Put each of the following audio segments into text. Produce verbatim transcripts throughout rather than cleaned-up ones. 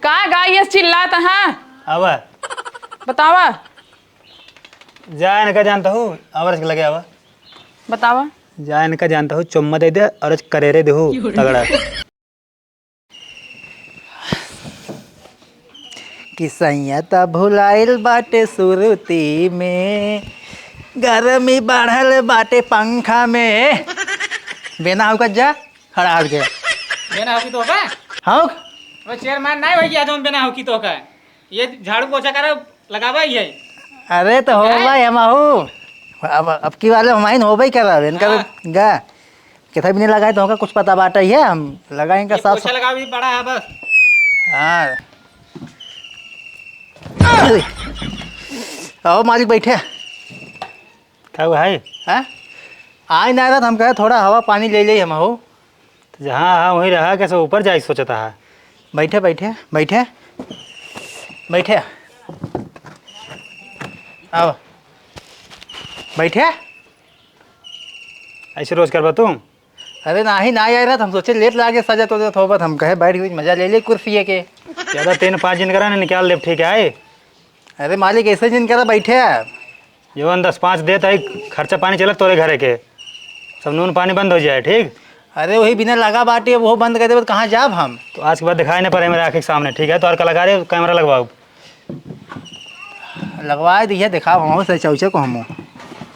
का गाय ये चिल्लात है? आवा। बतावा। जा इनका जानता हूँ, आवा इसके लगे आवा। बतावा। जा इनका जानता हूँ, चुम्मा दे दे और करेरे देहू तगड़ा। कि सैया त भुलाइल बाटे सुरती में, गरमी बढ़ल बाटे पंखा में। बेना होकर जा, खड़ा होके। बेना होकी तो का? हाँ। वो चेयरमैन नहीं होई कि आज हम बेना होकी तो का? ये झाड़ू पोछा करे लगावा ही है। अरे तो हो हैं? भाई, हम आहू। अब, अब की वाले हमाइन होबे ही कर रहा है, इनका तो हाँ। गा। कितना भी नहीं लगाए तो हमका कुछ पता बाटा ही है, हम लगाए इनका ये साफ पोछा सफ- लगावा भी बड़ा है बस। हाँ। आओ मालिक बैठे। का हुआ है? हैं? आए ना रहत, हम कहे थोड़ा हवा पानी ले ले हम हो। तो जहाँ हाँ वहीं रहा, कैसे ऊपर जाए सोचता है? बैठे, बैठे, बैठे, बैठे। आओ। बैठे। ऐसे रोज करबा तू? अरे नाही, ना आए रहत, हम सोचे लेट लागे सजत वजत होबत, हम कहे बैठ के मजा ले ले कुर्सी के। ज्यादा तीन पाँच दिन करा ना निकाल ले, ठीक है? अरे मालिक, ऐसे जिन करा बैठे। जवन दस पाँच देत है, खर्चा पानी चलत तोरे घरे के, सब नून पानी बंद हो जाए, ठीक? अरे वही बिना लगा बाटी, वो बंद कर देबे तो कहाँ जाब हम? तो आज के बाद दिखाई नहीं पड़े मेरे आँखी के सामने, ठीक है? तो और कलाकारी कैमरा लगवाओ। लगवाए दिए, दिखाओ हम से चौचे को हम।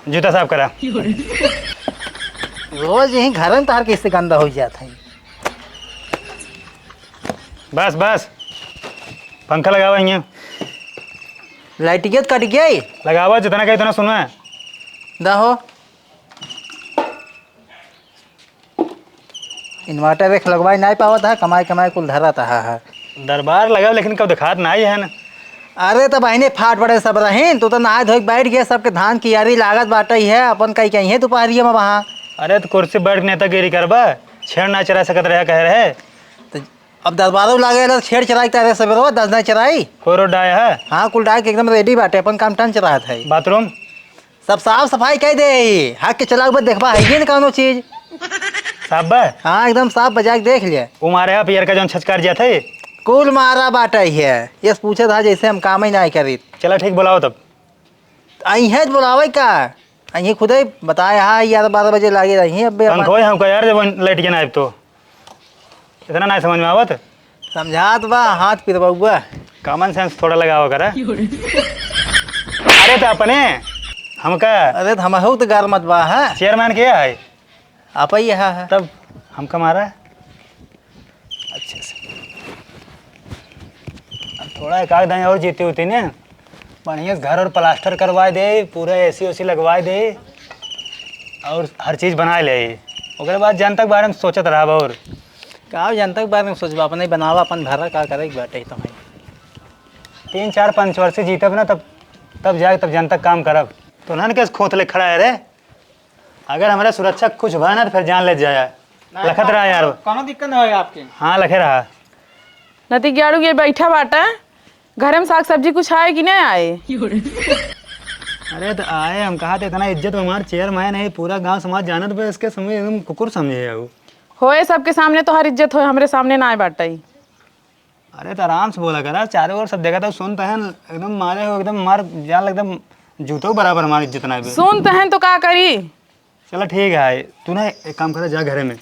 जूता साफ करा। रोज यही घर में तहार कैसे गंदा हो जात है। बस, बस। पंखा लगावा हियाँ। लाइट के तो कट गई। लगावा, जितना कही उतना सुनवा। दा हो। Inverter एक लगवाई नाई पावत है, कमाई, कमाई कुल धरत है, है। दरबार लगावा, लेकिन कब दिखात नाई है ना। अरे, तो बहिने फाट पड़े सब रहीन, तू तो नहाए धोए के बैठ गए, सबके धान की यारी लागत बाटे है, अपन कहीं कहीं है दोपहरिया में वहाँ। अरे, तो कुर्सी बैठ के नेतागिरी करबा, छेड़ ना चरा सकत रहे, कहे रहे। तो अब दरबारो लागे ला, छेड़ चराई तारे सबेरवा, दस ना चराई। कोरो डाय है? हाँ, कुल डाय के एकदम ready बाटे, अपन काम टन चलात है। Bathroom? सब साफ सफाई कह दे, हक के चला ऊपर देखबा है ये न कौनो चीज। साफ बा? हाँ, एकदम साफ बजा के देख लिया। वो मारे है पियर का जौन छचकार जात है? कुल मारा बाटे है, ये पूछे था जैसे हम काम ही ना करी। चला ठीक, बुलाओ तब। आई है बुलावे का? आई खुदे बताए, हाँ, ग्यारह बारह बजे लागे रही है, अब पंखो है हमका यार, जब लाइट के ना आए तो। इतना ना समझ में आवत? समझात बा, हाथ पिरबउआ। Common sense थोड़ा लगावा करा। अरे तो अपने, हमका अरे तो हमहू तो गार मत बा, हाँ। Chairman के है? आप ही यहाँ है। तब हमका मारा? अच्छा से। अब थोड़ा एक आध दाईं और जीती होती ने, बढ़िया से घर और plaster करवाए दे, पूरा AC ओसी लगवाए दे और हर चीज बनाए ले। ओकरे बाद जनता के बारे में सोचत रहब और। का जनता के बारे में सोचबा, अपने बनावा, अपन भरा, का करे के बाटे तुम्हें। तीन चार पंचवर्षी जीतब ना, तब, तब जाए, तब जनता के काम करब। तो नन के खोथ ले खड़ा है रे। अगर हमरा सुरक्षा कुछ भा ना, तो फिर जान ले जाया। नहीं, लखत रहा यार। कोनो दिक्कत ना होए आपके। हाँ, लखे रहा। नतिग्याड़ू ये बैठा बाटा, घरे में साग सब्जी कुछ आए कि नहीं आए? अरे तो आए, हम कहा थे इतना इज्जत हमार chairman है, पूरा गांव समाज जानत बा, इसके समझे एकदम कुकुर समझे है वो। होए सबके सामने तोहार इज्जत होए, हमरे सामने ना आए बाटा ई। अरे तो आराम से बोला करा, चारों ओर सब देखा था, सुनत हैं एकदम मारे हो, एकदम मार जान एकदम जूतो बराबर हमारी इज्जत ना बे। सुनत हैं तो का करी? चला ठीक है, तू ना एक काम करा, जा घरे में,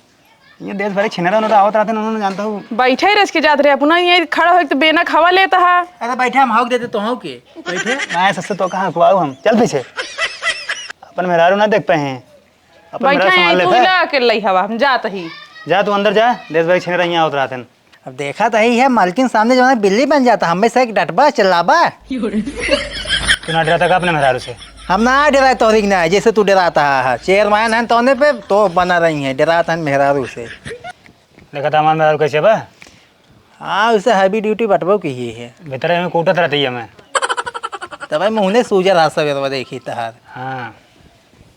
ये देश भर के छिनरा उनरा आवत रहते हैं, उन्होंने जानता हूँ। बैठे ही रच के जात रहे, अपना ये खड़ा हो तो बेना खावा लेता है। अरे बैठे, हम हौक देते तो हौक के बैठे। मैं सस्ते तो कहाँ खुआऊ हम, चल पीछे। अपन मेहरारू ना देख पाए हैं, अपन बैठे मेहरारू संभाल हैं, तू लेता है। ना अकेले ही हवा, हम जात ही। जा तू अंदर जा, देश भर के छिनरा यहाँ आवत रहते हैं। अब देखा तो ही है, मालकिन सामने जो है बिल्ली बन जाता, हमें से एक डटबा, चिल्लाबा। तू ना डराता का अपने मेहरारू से? हम ना डराए तोहरी के ना, जैसे तू डराता है। Chairman है तोने पे तो बना रही है, डरात है मेहरारू से। देखा था हमार मेहरारू कैसे बा? हाँ, उसे heavy duty बटबो की ही है। भीतर में कूटत रहती है मैं। तब भाई मुँह ने सूजर हाथ सवेरवा देखी तहार। हाँ।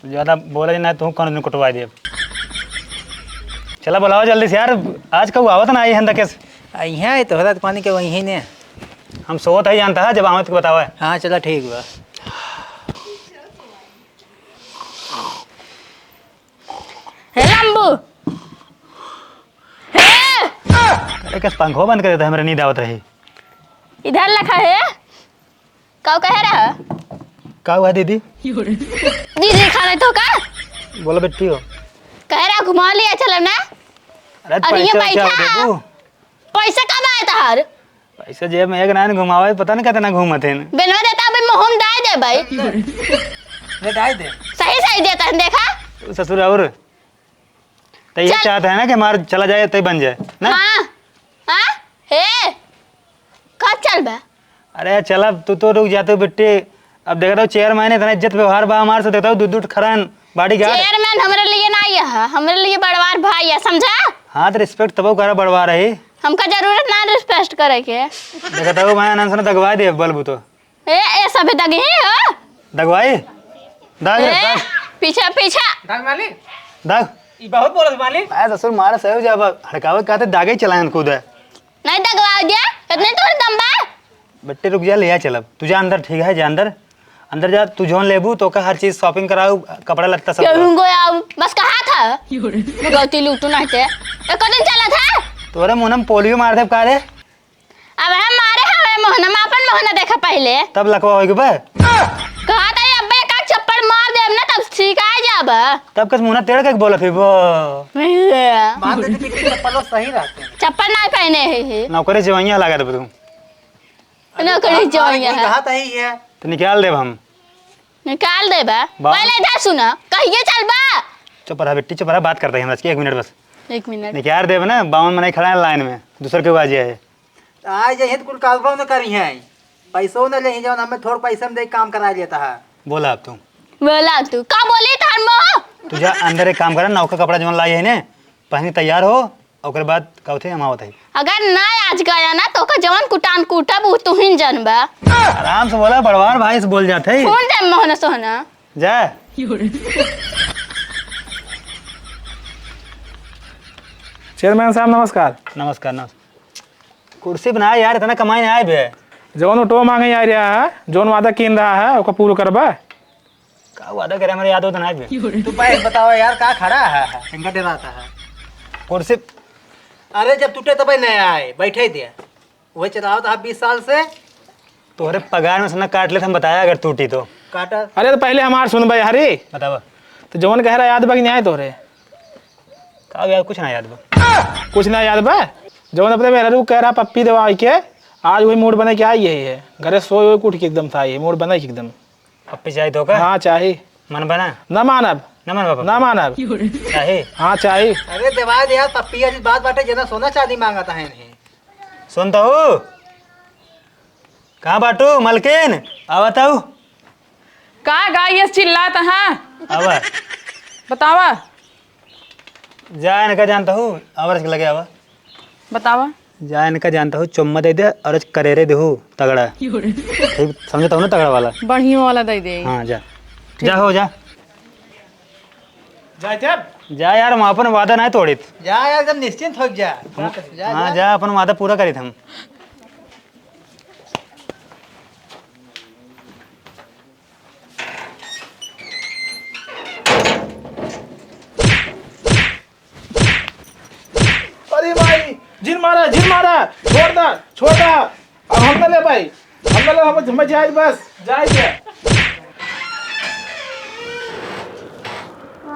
ज्यादा बोले ना, तू कौन दिन कुटवा दे। चला बुलावा जल्दी से यार, आज कहू आवत ना आई हन तक। आई है तोहरा दुकान के वहीं ने। हम सोत है जानता है, जब आवत के बतावा। हाँ, चला ठीक बा। हे लंबू, हे! अरे, कस पंखो बंद कर देता, हमरे नींद आवत रही। इधर लखा है। का कहे रहा? का हुआ दीदी? दीदी खा रहे तो का? बोलो बेटी हो। कहे रहा घुमा लिया चलो ना। अरे और ये पैसा वैसा पैसा? देबू? पैसा कब आया तहार? पैसा जेब में एक ना घुमावे, पता नहीं कितना घूमत है। बेनवा देता अबे मुँह में डाल दे भाई। ले डाल दे। सही सही देता है, देखा? तू ससुर और तो ये चल। चाहता है ना कि हमारा चला जाए, तो ही बन जाए ना? हाँ, हाँ, हे, कब चल बा? अरे चल, अब तू तो रुक जाते हो बेटी। अब देखता हूँ चेयरमैन इतना इज्जत व्यवहार बा हमारे से, देखता हूँ दू दू खरान बॉडीगार्ड। चेयरमैन हमरे लिए ना आया है, हमरे लिए बड़वार भाई है, समझा? हाँ, तो रिस्पेक्ट तब करा बड़वार है। हमका जरूरत ना रिस्पेक्ट करे के। देखता हूँ मैं अनंत से दगवा दे बल्ब तो। ए, ए, सभे दगही हो। दगवाई? दाग, ए, दाग। पीछे, पीछे। दाग मालिक। दाग। ई बहुत बोलत मालिक। आ, ससुर मारे सही हो जाबा। हड़कावे कहते दागे ही चलायन खुद है। नहीं दगवा दिया, इतने तोर दम बा। बेटे रुक जा, ले आ चलब। तू जा अंदर, ठीक है, जा अंदर। अंदर जा, तू जौन लेबू, तो का हर चीज शॉपिंग कराऊ, कपड़ा लत्ता सब। केहू को आऊ, बस कहा था। भगवती लूटू नहीं थे। एको दिन चला था। तोरे मुंह में पोलियो मार दे का रे? अब हम मारे हवे मोहना, हम आपन मोहना देखा पहले। तब लकवा होई के बा? कहा था अब्बे का चप्पल मार देब ना, तब सिखाए जाब। तब कस मुंह ना टेढ़ के बोलत है वो। बात है, बिट्टी चप्पल सही रहते हैं। चप्पल ना पहने है, है। नौकरी जवाइयां लगा देबू तू। नौकरी जवाइयां है। कहा था ही है। तो निकाल देब हम। निकाल देबा। बाप। पहले इधर सुना, कहिए चल बा। चुप रहा बेटी, चुप रहा, बात करते हैं हम आज की, एक मिनट बस। एक मिनट। निकाल देब ना, बावन मनई खड़ा है लाइन में, दूसर के बाजी है। तो आए जाइए तो कुल कालबो न करी हैं, पैसो न ले जौन हमें थोड़ पैसा में दे काम करा लेता है। बोला अब तू। बोला तू, का बोली तार मोह? तू जा अंदर एक काम करा, नौका कपड़ा जौन लाई है ने, पहनी तैयार हो, ओकर बाद का होते हम आवत है। अगर ना आज गया ना तो का जौन कुटान कूटब उ तू ही जनबा। आराम से बोला, बड़वार भाई से बोल जात है। फोन दे मोहन सोहना। जा। चेयरमैन साहब नमस्कार। नमस्कार, नमस्कार। कुर्सी बनाए यार, इतना कमाई ना आए बे। जौन ऑटो मांगे आ रहा है, जौन वादा कीन रहा है, ओका पूरा करबा। का वादा करे, हमारे याद होता ना बे। तू भाई बताओ यार, का खड़ा है, इनका डराता है। कुर्सी। अरे जब टूटे तब नया आए, बैठे दे। वही चलावत है बीस साल से। तोहरे पगार में से ना काट ले, हम बताया अगर टूटी तो। काटा। अरे तो पहले हमार सुन भाई हरी। बतावा। तो जौन कह रहा याद बा कि नहीं आए तोहरे? का यार, कुछ ना याद बा। कुछ ना याद बा? जौन अपने मेहरारू कह रहा पप्पी दवाई के, आज वही मूड बने के आई यही है। घरे सोए हुए उठ के एकदम था ये, मूड बने के एकदम। पप्पी चाही तो का? हाँ, चाही। मन बना? ना मानब। ना मन बाबा? ना मानब। चाही? हाँ, चाही। अरे देवाय दे यार, पप्पी वाली बात बाटे, जना सोना चांदी मांगत है इन्हें। सुनता हूँ? कहाँ बाटू, मलकिन? आवत हूँ। का गाय ये चिल्लात हाँ? आवा। बतावा। जा इनका जानता हूँ, आवा इसके लगे आवा। बतावा। जा इनका जानता हूँ, चुम्मा दे दे और आज करेरे देहू, तगड़ा। ठीक, समझता हूँ ना, तगड़ा वाला। बढ़िया वाला दे दे। हाँ, जा। ठीक। जा हो, जा। जाए थे अब? जा यार, हम अपन वादा ना तोड़ित। जा यार, एकदम निश्चिंत हो जा। हम, जा, हाँ, जा। जा, अपन वादा पूरा करित हम। अरे भाई, जिन मारा, जिन मारा, छोड़ दा, छोड़ दा। अब हम ना ले भाई, हम ना ले, हम, हम जाए बस, जाए क्या?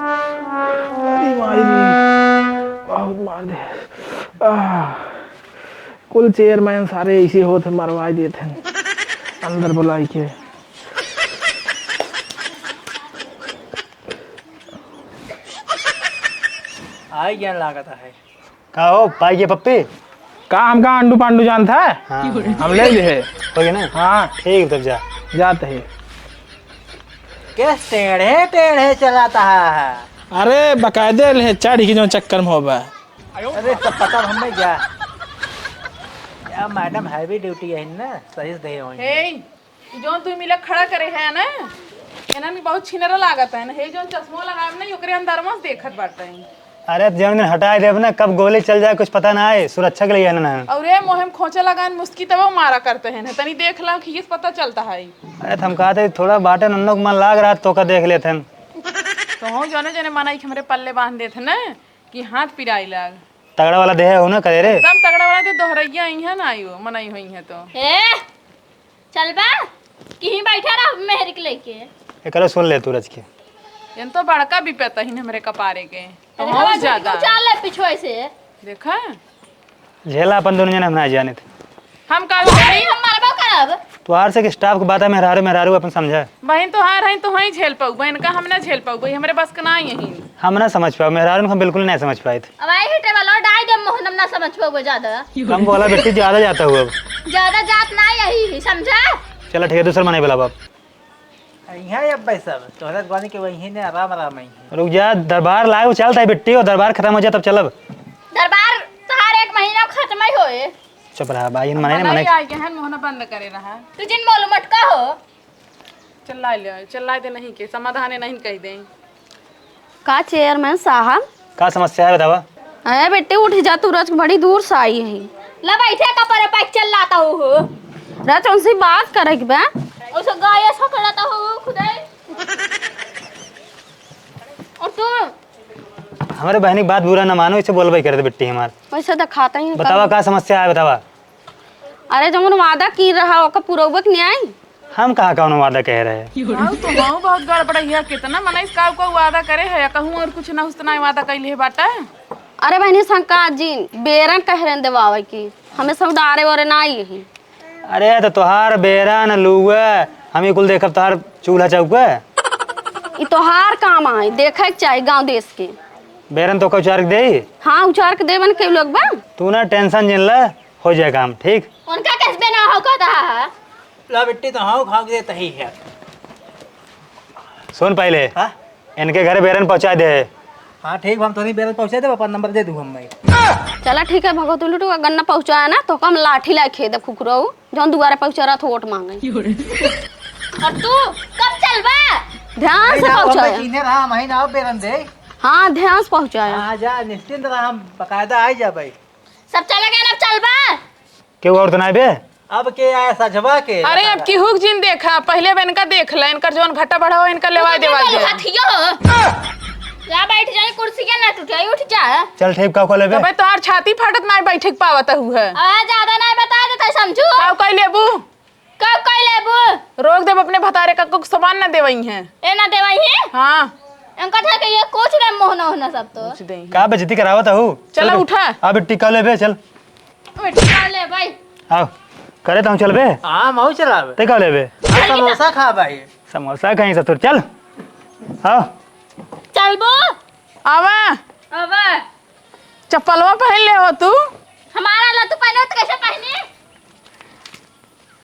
अरे भाई, बहुत मार दे। आह, कुल चेयरमैन सारे ऐसे होत हैं, मरवाई देत हैं अंदर बुलाई के। आई ज्ञान लागत है। का हो, पाई के पप्पी? का हमका अंडू पांडू जानता है? हाँ। हम ले लिए। हो गया ना? हाँ। ठीक, तब जा। जाते हैं। कैसे टेढ़े टेढ़े चलाता है? अरे, बकायदे ले चढ़ के जो चक्कर में होबा। अरे, सब पता हम नहीं जा। या मैडम हैवी ड्यूटी है ना, सही से दे होई। हे, ई जौन तू मिला खड़ा करे है ना, एनन के बहुत छिनरा लागत है ना। हे जौन चश्मा लगाए ना, ओकरे अंदर में से देखत बाटे। अरे, जौन दिन हटाए देब ना, कब गोली चल जाए, कुछ पता ना आए, सुरक्षा के लिए है ना। और ये मोहे में खोंचा लगाए मुस्की तब मारा करते हैं ना, तनी देख ला, खीस पता चलता है। अरे, तो हम कहते थोड़ा बाटे नन्नो के मन लाग रहा, तो का देख लेते हैं। तो हूँ जौने जौने मनाई के हमरे पल्ले बांध देते ना, कि हाथ पिराई लाग। तगड़ा वाला देह हो ना करे रे। एकदम तगड़ा वाला दे, दोहरैया आई है ना, आयो मनई होई है तो। ए, चल बा, कहीं बैठा रह मेहर के लेके। एकरो सुन ले तू रच के। एन तो बड़का विपत ही हमरे कपारे के। तो अरे बहुत हमारे ज्यादा। कुछ चाल ले पिछुए से। देखा? झेला अपन दोनों जने हम ना जाने थे। हम का अरे हम मरबो करब। तोहार से कि स्टाफ के बात है, मेहरारू, मेहरारू अपन समझा। बहिन तोहार है तो वहीं झेल पाऊ, बहन का हम ना झेल पाऊ, भाई हमरे बस के ना यही। हम ना समझ पाओ, मेहरारू हम बिल्कुल नहीं समझ पाए थे। अब आई हिटे वाला डाई दे मोहन, हम ना समझ पाऊ ज्यादा। कम बोला बेटी, ज्यादा जाता हूँ अब। ज्यादा जात ना यही, समझा? चला ठीक है, दूसरा मनाई बोला बाप। यहाँ अब भाई सब, तोहरा ग्वानी के वहीं ने आराम आराम आई है। रुक जा, दरबार लाए, वो चलता है बिट्टी, और दरबार खत्म हो जाए तब चलब। दरबार तहार एक महीना में खत्म ही होए। चुप रहा भाई, इन मने, मने मने। आ गए हैं, मोहना बंद करे रहा। तू जिन बोलू मटका हो। चिल्ला ले, चिल्ला दे नहीं के, समाधान नहीं कह दे। का चेयरमैन साहब? का समस्या है बतावा? अरे बेटी उठ जा, तू रच बड़ी दूर से आई है। ला बैठे का पर पैक चल लाता हूँ हो। रच उनसे बात करे के बा। उसे गाय ऐसा करता हूँ खुदाई। और तू? हमारे बहनी की बात बुरा ना मानो, इसे बोलबे कर दे बिट्टी हमार। वैसे तो खाता ही बतावा का समस्या है बतावा। अरे जौन वादा की रहा ओकर पुरौबे के न्याय। हम कहाँ कौनो वादा कहे रहे? हाँ, तो हम बहुत गड़बड़ैया, कितना मनई से का का वादा करे है, कहूँ और कुछ ना उसतना वादा कैले है बाटा। अरे बहनी शंका जी, बेरन कह रहे देवावे की, हमें सब डारे ओरे ना आई ही। अरे तो तोहार बेरन लुआ, हम ही कुल देखब तोहार चूल्हा चौका। ई तोहार काम आई, देखे के चाही गाँव देश के। बेरन तो का उचार के देई? हाँ, उचार के देवन के लोग बा। तू ना टेंशन जिन ले, हो जाए काम, ठीक? उनका कैसे बना हो कहता है? ला बिट्टी तो हाँ खा के देता ही है। सुन पहले, हाँ? इनके घरे बेरन पहुँचा दे। हाँ ठीक, हम तोनी बेरन पहुँचा दे, अपन नंबर दे दू हम मैं। चला ठीक है, भगवती लुटू का गन्ना पहुँचाया ना, तो हम लाठी लाई खेदे खुकरऊ, जौन दुआरे पहुँचा रहा तो वोट मांगे। और तू कब चलबा? ध्यान से पहुँचाया। चिन्हे रहा, हम ही ना बेरन दे। हाँ, ध्यान से पहुँचाया। हाँ, जा, निश्चिंत रहा, हम बकायदा आ जाबे। सब चले गए, अब चलबा? केहू और तो नाई बे? अब के आया सजवा के? अरे, अब केहू के जिन देखा, पहिले अब इनका देख ला, इनकर जौन घाटा बढ़ा हो, इनका लेवा देवा दे। हथियो। जा बैठ जाए, कुर्सी के ना टूटे, उठ जा। चल, ठीक, का, का लेबे? तबे तोहार छाती फाटत नाई बैठे के पावत हु है। आ, ज्यादा नाई बता देता, समझू। का, का लेबू? कब कई लेबू? रोक देब अपने भतारे का, कुछ सामान ना देवई है। ए ना देवई है? हाँ। इनका था कि ये कुछ रे मोहना होना सब तो। कुछ देई। का बेइज्जती करावत हूँ? चला चल बे। उठा। आ बिट्टी का लेबे, चल। बिट्टी का ले भाई। आओ। करे तो हम चल बे। हाँ, मऊ चलावे। ते का लेबे? आ, समोसा खा भाई। समोसा कहीं से तो चल। आओ। चलबो? आवा। आवा। चप्पलवा पहन ले हो तू? हमारा ला तू पहने हो तो कैसे पहने?